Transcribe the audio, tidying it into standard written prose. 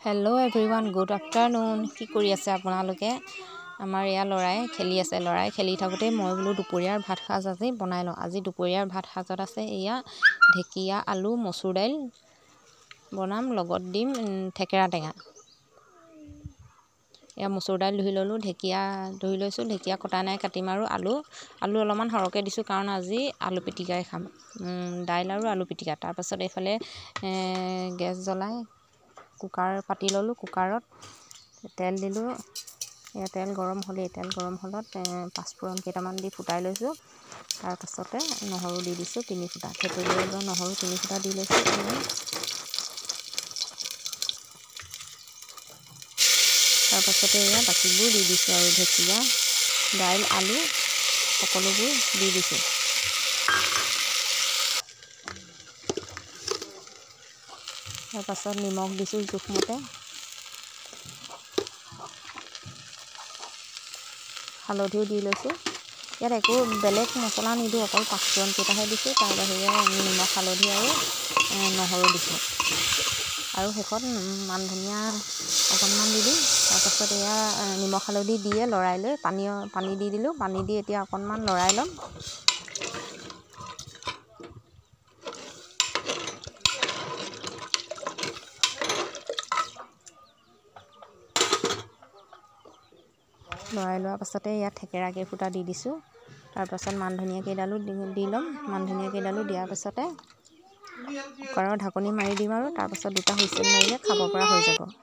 Hello' everyone, good afternoon. কি কৰি আছে আপোনালোকে? আমাৰ এয়া ল'ৰাই খেলি আছে। ল'ৰাই খেলি থাকোঁতেই মই বোলো দুপৰীয়াৰ ভাত সাজ আজি বনাই লওঁ। আজি দুপৰীয়াৰ ভাত সাজত আছে এয়া ঢেকীয়া, আলু, মচুৰ দাইল বনাম, লগত দিম থেকেৰা টেঙা। এয়া মচুৰ দাইল ধুই ল'লোঁ, ঢেকীয়া ধুই লৈছোঁ, ঢেকীয়া কটা নাই, কাটিম। আৰু আলু আলু অলপমান সৰহকৈ দিছোঁ, কাৰণ আজি আলু পিটিকাই খাম, দাইল আৰু আলু পিটিকা। তাৰপাছত এইফালে গেছ জ্বলাই কুকাৰ পাতি ল'লোঁ, কুকাৰত তেল দিলোঁ। এয়া তেল গৰম হ'লেই, তেল গৰম হ'লত পাঁচফোৰণ কেইটামান দি ফুটাই লৈছোঁ। তাৰপাছতে নহৰু দি দিছোঁ 3 ফুটা, থেতেলিয়াই লোৱা নহৰু 3 ফুটা দি লৈছোঁ। তাৰপাছতে এয়া বাকীবোৰ দি দিছোঁ আৰু ঢেকীয়া, দাইল, আলু সকলোবোৰ দি দিছোঁ। তাৰপাছত নিমখ দিছোঁ জোখমতে, হালধিও দি লৈছোঁ। ইয়াত একো বেলেগ মছলা নিদিওঁ, অকল পাঁচফোৰণ কেইটাহে দিছোঁ, তাৰ বাহিৰে নিমখ, হালধি আৰু নহৰু দিছোঁ। আৰু শেষত মান ধনিয়া অকণমান দি দিম। তাৰপাছত এয়া নিমখ হালধি দিয়ে লৰাই লৈ পানী পানী দি দিলোঁ। পানী দি এতিয়া অকণমান লৰাই ল'ম। লৰাই লোৱাৰ পাছতে ইয়াত থেকেৰা কেইফুটা দি দিছোঁ। তাৰপাছত মান ধনিয়া কেইডালো দি ল'ম। মান ধনিয়া কেইডালো দিয়াৰ পাছতে কুকাৰৰ ঢাকনি মাৰি দিম আৰু তাৰপাছত দুটা হুইচেল মাৰিলে খাব পৰা হৈ যাব।